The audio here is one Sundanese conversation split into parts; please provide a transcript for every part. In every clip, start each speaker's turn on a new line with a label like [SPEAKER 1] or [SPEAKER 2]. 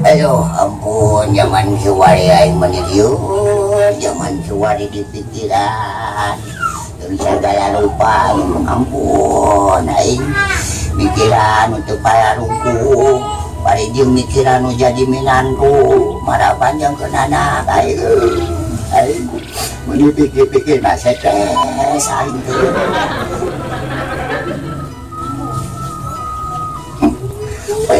[SPEAKER 1] Aduh, ampun, zaman kiwari aing mah dieu, zaman kiwari di pikiran. Jeung sagala rupa, ampun aing mikiran untuk para rungku, bari jeung mikiran nu jadi minantu, marah panjang ke anak aing. Aing mun dipikir-pikir mah stres aing teh.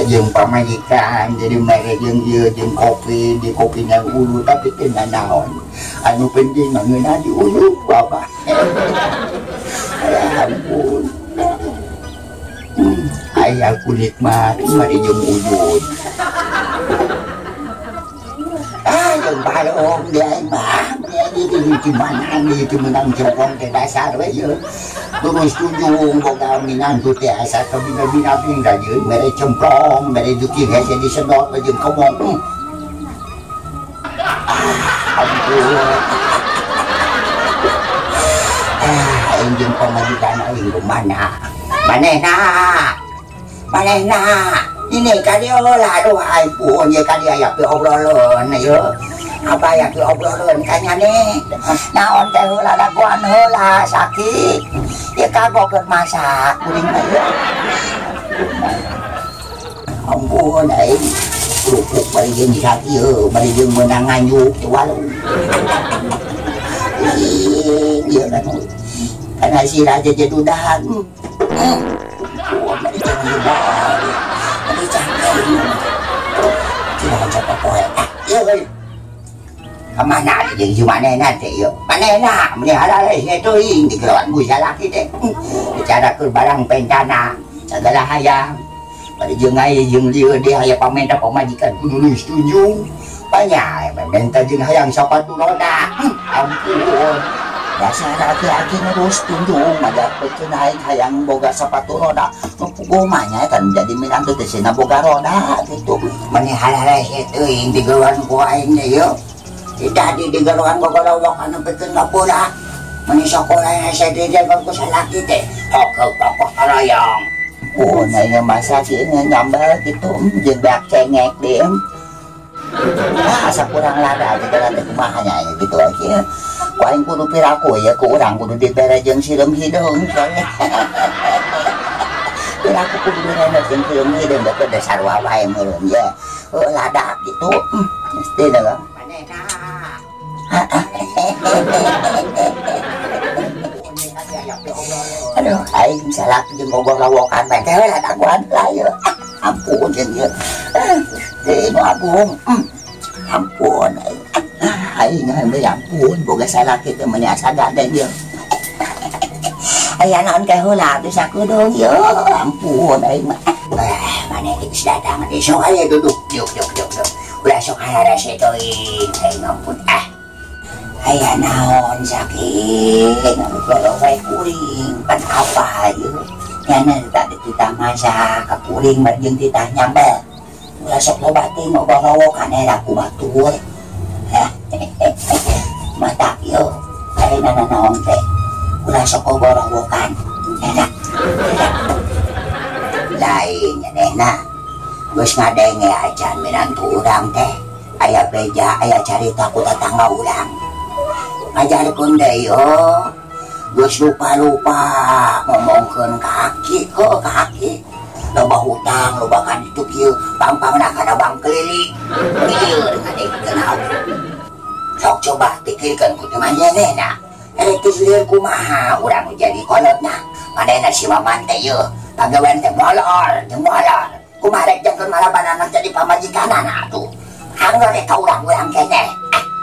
[SPEAKER 1] Jeung pamajikan jadi mere jeung ieu jeung kopi di kopinya ulu tapi teu nanaon anu penting mah ngeunah di ulu bapak. Ya ampun, aya aku nikmat mari jeung ujud ah jeung balong dia mah di mana di menang cokong teh dasar we ieu terus tunjung boga minantu teh asa kabina-bina rajin mere cemplong mere juki hese disedot jeung kobong. Ah ampun, ah aing jeung pamajikan aing kumaha manehna manehna ini ka dieu lah. Aduh ampun ye ka dieu aya piobroleun ieu apa ya piobroleun ka nyane naon teh heula dagoan heula sakit ieu kagok keur masak kuring mah ieu. Ampun aing kerupuk bari jeung ieu bari jeung meunang nganjuk teh walu ieu kan kana si raja jedudahan. Ampun bari jeung jedudahan bari cangkeng tidak aja popoe ah ieu euy kamana jeung si manehna teh ieu manehna meni halale teuing digeroan ku salaki teh bicara keur barang pencana sagala hayang bari jeung aya jeung lieu deui aya pamenta pamajikan kudu setuju banyak pamenta jeung hayang sapatu roda. Ampun dasar aki-aki terus tunjung madapekeun aing hayang boga sapatu roda puguh mah nya kan jadi minantu teh sina boga roda kitu meni halale teuing digeroan ku aing teh ieu tidak di digeroan gogolowok anu pikeun ngapura meni sakola hese dijaga ku salaki teh hok tokoh harayang. Oh, nanya masak sih nyambel gitu jeung beak cengek deui. Ah, asa kurang lada gitu nanti kumaha nya gitu aja. Ku aing kudu piraku ya ku urang kudu dibere jeung sireum hideung soalnya. Piraku kudu dibere jeung sireum hideung da teh sarua wae meureun ye. Heuh lada gitu. Mesti da. Manehna. Aduh, aing salah jeung gogolawokan bae teh lah dagoan lah ieu. Ampun jeung ieu. Teh nu agung. Ampun aing. Aing heuh ampun boga salaki teh meuni asa gandeng ieu. Aya naon teh heula teh sakedeung ieu. Ampun aing mah. Maneh geus datang teh sok aya duduk. Yuk yuk yuk. Ulah sok hararese teuing. Aing ampun ah. Aya naon sakit ngobrol kuring pan apa ieu nyana tadi kita masak ka kuring bari jeung titah nyambel ulah sok loba teh ngoborowokan era ku batur mata ieu ayeuna naon teh ulah sok ngoborowokan era lain nyanehna geus ngadenge acan minantu urang teh aya beja aya carita ku tatangga urang ajarkeun deui yo geus lupa-lupa ngomongkeun ka aki heuh ka aki loba hutang loba kan ditu kieu pangpangna kana bank keliling lieur ngadengkeun aki sok coba pikirkeun ku teh manehna erek geus lieur kumaha urang jadi kolotna manehna si maman teh yeuh pagawean teh molor jeung molor kumaha rek jangkeun malaban anak jadi pamajikanana atuh anggar ka urang-urang keneh.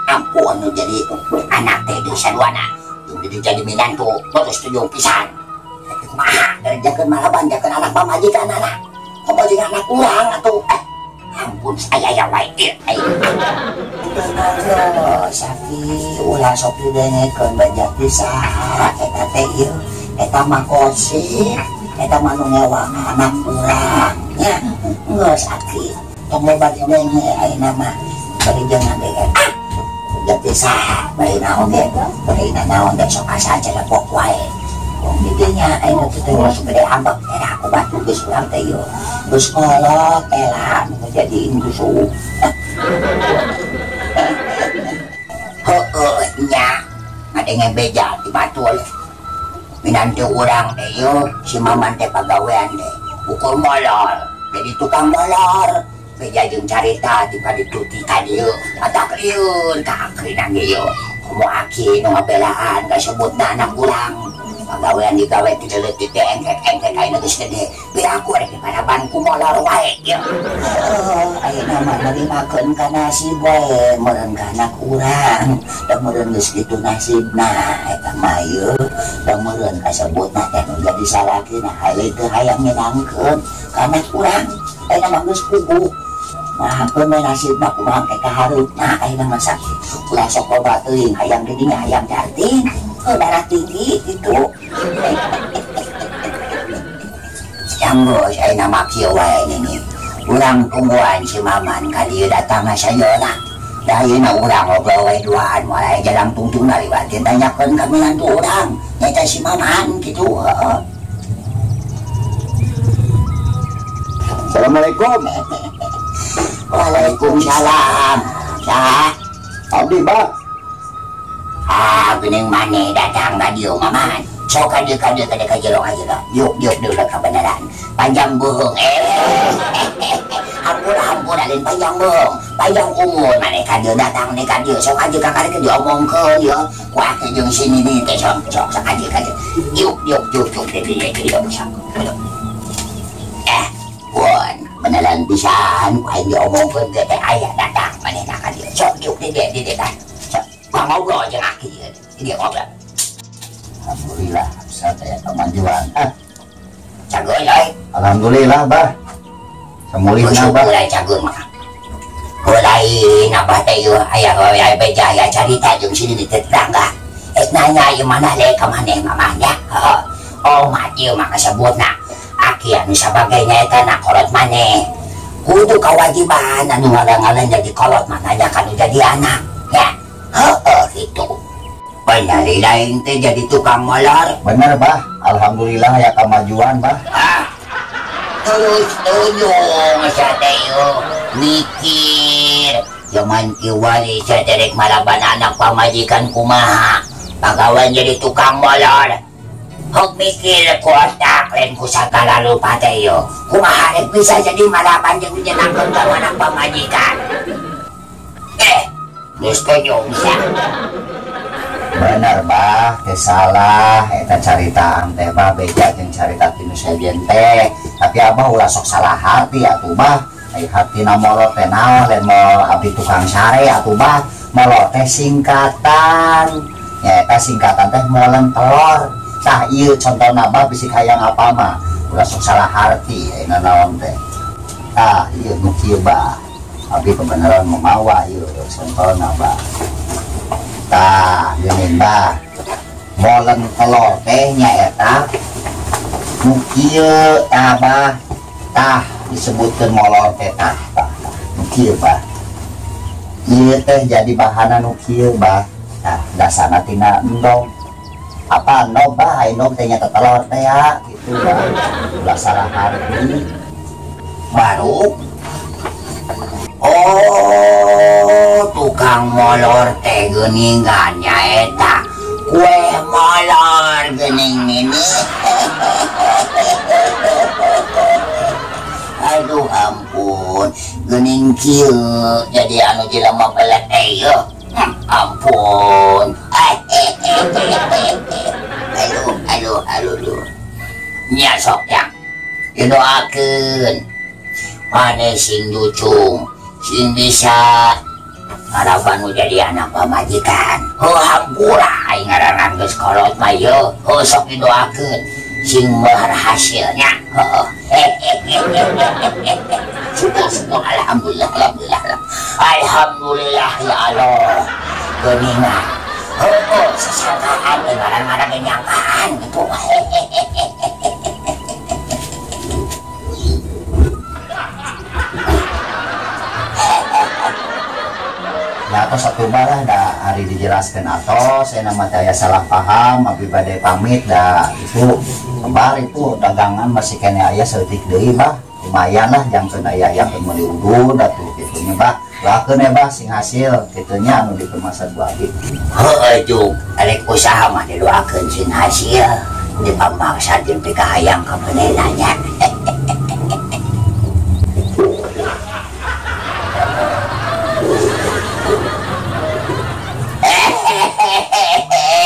[SPEAKER 1] Ampun nu jadi anak teh di saduana jadi jadi minantu terus tunjung pisan kumaha dari jangkeun malaban jangkeun anak pamajikan anak komo jeung anak urang atuh ampun saya ya wae aing sakit ulah sok didengekeun banyak pisan eta teh ieu eta mah gosip eta mah nu ngewang anak urang nya geus sakit tong loba didenge ayeuna mah bari jeung ngadenge jadi sah, bari naon ge, bari naon ge sok asa celepok wae. Ngomong didinya ayeuna teh masuk gede ambek era aku batu geus urang teh ieu. Geus kolot teh nu ngajadiin susu. Heueuh nya ngadenge beja di batul. Minantu urang teh ieu si Maman teh pagawean teh ukur molor jadi tukang molor. Beja jeung carita ti kaditu ti ka dieu matak lieur ka akrina ge ieu. Komo aki nu ngabelaan kasebutna anak urang. Pagawean digawe ti leutik teh engkek-engkek ayeuna geus gede. Biar aku rek diparaban ku molor wae ieu. Ayeuna mah nerimakeun ka nasib wae meureun ka anak urang. Da meureun geus kitu nasibna eta mah ieu. Da meureun kasebutna teh nu jadi salakina haile teu hayang nyenangkeun ka anak urang. Ayeuna mah geus puguh. Mah keun we nasibna kumaha ke kahareupna ayeuna mah sakit. Ulah sok loba teuing hayang di dinya hayang jarting. Darah tinggi gitu. Janggo ayeuna mah kieu wae nini. Urang tungguan si Maman ka dieu datang sayeuna. Da ayeuna urang ngobrol wae duaan moal aya jalan tungtungna liwatin tanyakeun ka minantu urang. Nyaeta si Maman kitu heeh.
[SPEAKER 2] Assalamualaikum.
[SPEAKER 1] Waalaikumsalam. Sah?
[SPEAKER 2] Abdi, Bah.
[SPEAKER 1] Ah, geuning maneh datang ka dieu Maman. Sok ka dieu ka dieu ka dieu ka jero ka jero. Diuk diuk diuk kabeneran. Panjang beuheung. Hampura hampura lain panjang beuheung. Panjang umur maneh ka dieu datang nih ka dieu. Sok ka dieu ka kari diomongkeun ieu. Ku aki jeung si nini teh sok sok ka dieu ka dieu. Diuk diuk diuk diuk diuk diuk sok. Pun beneran pisan ku aing diomongkeun ge teh aya datang manehna ka dieu. Sok diuk di dieu di dieu tah. Ngobrol jeung aki dia ngobrol.
[SPEAKER 2] Alhamdulillah bisa saya kemajuan.
[SPEAKER 1] Cageun euy.
[SPEAKER 2] Alhamdulillah bah. Samulihna bah.
[SPEAKER 1] Syukur cageun mah. Lain abah teh ieu aya aya beja aya carita jeung si di tetangga. Ek nanya ieu mana le ka maneh mamah nya. Heeh. Oh mah ieu mah kasebutna aki anu sabagainya eta na kolot maneh. Kudu kawajiban anu ngalang-ngalang jadi kolot mah nanya kanu jadi anak ya. Heeh gitu. Bener lain teh jadi tukang molor.
[SPEAKER 2] Bener bah, alhamdulillah ya kemajuan bah.
[SPEAKER 1] Ah, terus tunjung sia teh ieu mikir zaman kiwari sia teh rek malaban anak pamajikan kumaha. Pagawean jadi tukang molor. Hok mikir ku otak lain ku sagala rupa teh ieu. Kumaha rek bisa jadi malaban jeung nyenangkeun ka anak pamajikan. Geus tunjung sia.
[SPEAKER 2] Bener bah, teh salah eta caritaan teh bah beja jeung carita ti nu sejen teh. Tapi abah ulah sok salah hati atuh bah. Ai hatina molor teh naon lain molor abdi tukang sare atuh bah. Molor teh singkatan. Nyaeta singkatan teh molen telor. Tah ieu contona bah bisi hayang apa mah. Ulah sok salah hati ayeuna naon teh. Tah ieu nu kieu bah. Abdi kebenaran memawa ieu contona bah. Tah geuning bah. Molen telor teh nyaeta nu kieu tah bah. Tah disebutkeun molor teh tah tah. Nu kieu bah. Ieu teh jadi bahana nu kieu bah. Tah dasarna tina endog. Apa endog bah? Endog teh nyaeta telor teh ya kitu bah. Ulah salah harti.
[SPEAKER 1] Baru oh, tukang molor teh geuningan nyaeta kue molor geuning nini. Aduh ampun, geuning kieu jadi anu jelema pelet teh ieu. Ampun. Aduh, aduh, aduh, aduh. Nya sok yang didoakeun. Maneh sing ducung, sing bisa harapan nu jadi anak pamajikan. Heuh hampura aing ngaranna geus kolot mah ieu. Heuh sok didoakeun sing meuhar hasilnya. Heuh. Syukur syukur alhamdulillah alhamdulillah. Alhamdulillah ya Allah. Geuningan. Heuh sasangkaan ngaran-ngaran ge nyangkaan gitu.
[SPEAKER 2] Ya atos atuh bah lah da ari dijelaskeun atos saya nama teh aya salah paham abdi bade pamit da itu sabar itu dagangan masih keneh aya saeutik deui bah lumayan lah jangkeun aya yang meuli udud atuh kitu nya bah doakeun ya bah sing hasil kitu nya anu dipermasan ku abdi.
[SPEAKER 1] Heueuh juk arek usaha mah didoakeun sing hasil dipamaksa jeung pikahayang ka manehna nya.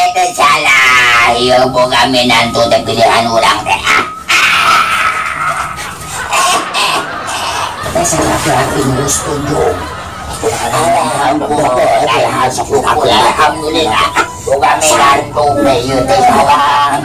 [SPEAKER 1] Teu salah ieu boga minantu teh pilihan urang teh. Teh salah laki geus tunjung. Alhamdulillah, alhamdulillah. Boga minantu teh ieu teh salah.